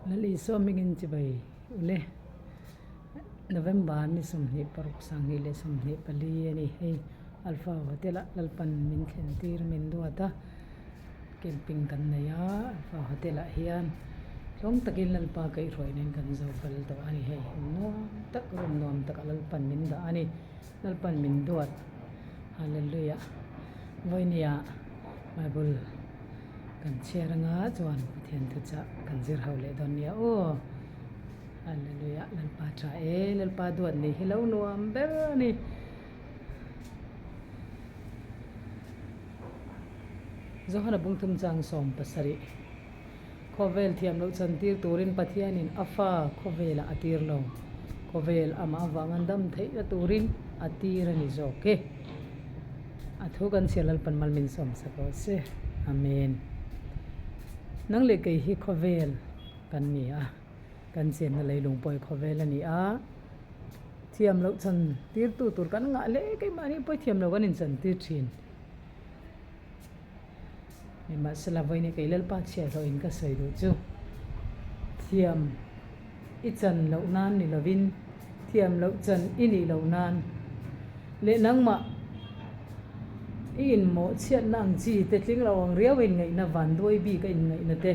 Lal Isua hmingin chibai ule November ni 26 2024 a ni. Hei Alpha Hotel ah Lalpan min thlen tir min duat a, camping kan nei a, Alpha Hotel ah hian tlawng takin Lalpa kaihhruai nen kan zo fel tawh a ni. Hei nuam tak room nuam takah Lalpan min dah a ni. Lalpan min duat. Hallelujah. Vawinia Bible kan chhiar anga chuan Pathian thuchah kan zir ho leh dawn nia aw. Hallelujah. Lalpa tha e, Lalpa duat ni hi lo nuam ber a ni. Johana bungthum chang 17. Khawvel thiam loh chan tir turin Pathianin a fa khawvelah a tir lo. Khawvel amah avang an dam theihna turin a tir a ni zawk e. A thu kan chhiar Lalpan mal min sawm sak rawh se. Amen. Nang leh kei hi khawvel kan ni a, kan chenna leilung pawh hi khawvel a ni a. Thiam loh chan tirtu tur kan ngah hle, keimahni pawh hi thiam loh kan inchan tir thin. Nimahsela vawiin kei Lalpa chhiahhlawhin ka sawi duh chu thiam i chan loh nan ni lovin thiam loh chan i nih loh nan leh nangmah i inmawh chhiatna ang chi te tling lo ang riau a inngaihna vanduai bik a inngaihna te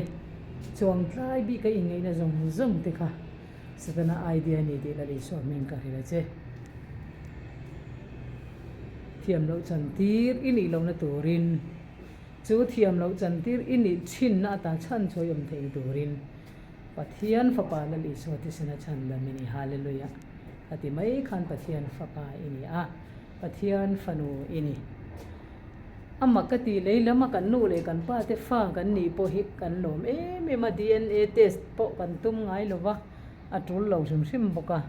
chuang tlai bik a inngaihna zawng zawng te kha Setana idea a ni tih Lal Isua hming ka hrilh a che. Thiam loh chantir i nih lohna turin, chu thiam loh chantir i nih thinna ata chhan chu a awm theihna turin Pathian Fapa Lal Isua thisena chhandam i ni. Hallelujah! A ti mai khan Pathian Fapa i ni a, Pathian Fanu i ni. Amah ka tih lei lama kan nu leh kan pa te fa kan nih pawh hi kan lawm em em a, DNA test pawh kan tum ngai lo va, a tul lo hrim hrim bawk a.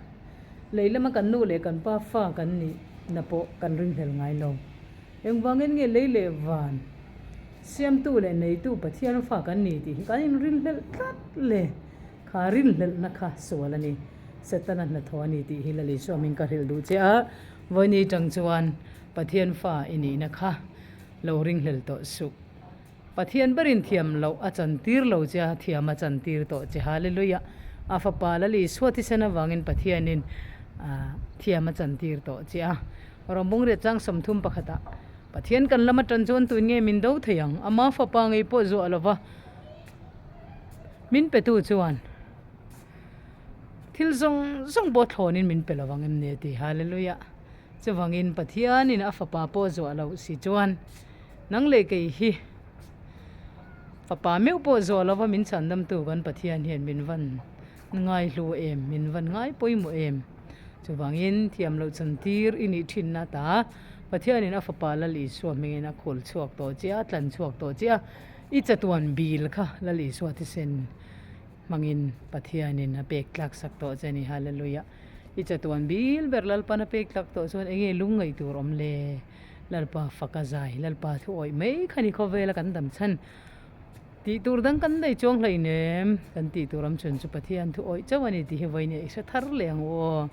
Lei lama kan nu leh kan pa fa kan nih na pawh kan ringhlel ngai lo. Engvangin nge lei leh van siamtu leh neitu Pathian fa kan ni tih hi kan inrinhlelh tlat le? Kha rinhlelhna kha sual a ni, Setana hnathawh a ni tih hi Lal Isua hming ka hrilh duh che a, Vawini tang chuan Pathian fa i nihna kha lo ringhlel tawh suh. Pathian berin thiam loh a chantir lo che a, thiam a chantir tawh che. Hallelujah! A Fapa Lal Isua thisen avangin Pathianin thiam a chantir tawh che a. Rawmbung riat chang 30 pakhatah, Pathian kan lam atan chuan tuin nge min do thei ang? Ama Fapa ngei pawh zuah lova min petu chuan thil zawng zawng pawh thlawnin min pe lovang em ni a ti. Hallelujah! Chuvangin Pathianin a fapa pawh zuah loh si chuan nang leh kei hi fapa meuh pawh zuah lova min chhandamtu kan Pathian hian min van ngai hlu em, min van ngai pawimawh em. Chuvangin thiam loh chantir i nih thinna ta Pathianin a fapa Lal Isua hmingin a khul chhuak tawh che a, tlan chhuak tawh che a, i chatuan bil kha Lal Isua thisen hmangin Pathianin a pek tlak sak tawh che a ni. Hallelujah. I chatuan bil ber Lalpan a pek tlak tawh chuan enge lung ngaih tur awm le? Lalpa fak a zai, Lalpa thu awih mai kha ni khawvela kan dam chhan. Tih tur dang kan nei chuang hleinem, kan tih tur awm chhun chu Pathian thu awih chauh a ni tih hi vawiin i hre thar leh ang u aw.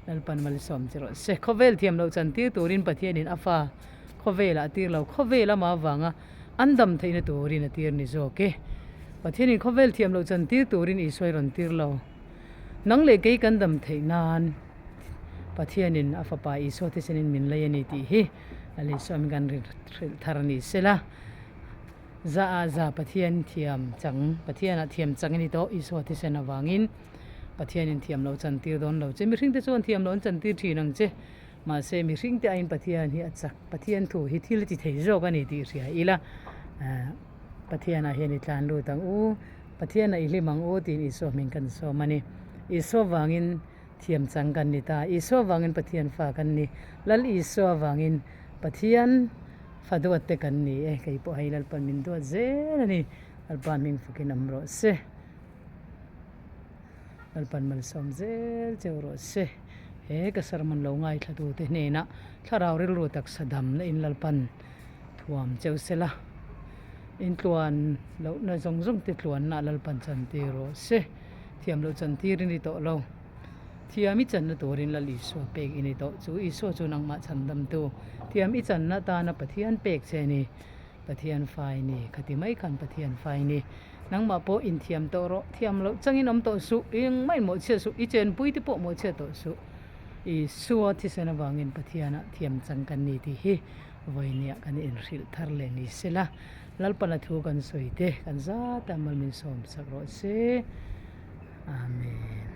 Lalpan malsawm che rawh se. Khawvel thiam loh chan tir turin Pathianin a fa khawvelah a tir lo, khawvel ama avanga an dam theihna turin a tir ni zawk e. Pathianin khawvel thiam loh chan tir turin Isua i rawn tir lo. Nang leh kei kan dam theih nan Pathianin a Fapa Isua thisenin min lei a ni tih hi Lal Isua min kan hrilh thar a ni sela. Za ah za Pathian thiam chang, Pathianah thiam chang a ni tawh Isua thisen avangin Pathianin thiam lo chan tir dawn lo che. Mihringte chuan thiam lo an chan tir thin ang che. Mahse mihringte aiin Pathian hi a chak, Pathian thu hi thil ti thei zawk a ni tih hria ila Pathianah hian i tlan lut ang u. Pathian a i hlim ang u tiin Isua hming kan sawm a ni. Isua vangin thiam chang kan ni ta. Isua vangin Pathian fa kan ni. Lal Isua vangin Pathian fa duat te kan ni e. Kei pawh hei Lalpan min duat zel a ni. Lalpa hming fakin awm rawh se. Lalpan malsawm zel cheu rawh se. He ka sermon lo ngaithla tute hnenah thlarau rilru taksa damna in Lalpan thuam cheu sela. Intluan lohna zawng zawng te tluanna Lalpan chantir rawh se. Thiam loh chantir i ni tawh lo. Thiam i channa turin Lal Isua pek i ni tawh. Chu Isua chu nangmah chhandamtu. Thiam i channa tana Pathian pek che a ni. Pathian fai ni. Khati mai khan Pathian fai ni. Nangmah pawh inthiam tawh rawh, thiam loh changin awm tawh suh, engmah in mawhchhiat suh, i chenpui te pawh mawhchhiat tawh suh. Isua thisen avangin Pathianah thiam chang kan ni tih hi vawinia kan inhrilh thar leh ni sela, Lalpana thu kan sawi te kan zata mal min sawm sak rawh se. Amen.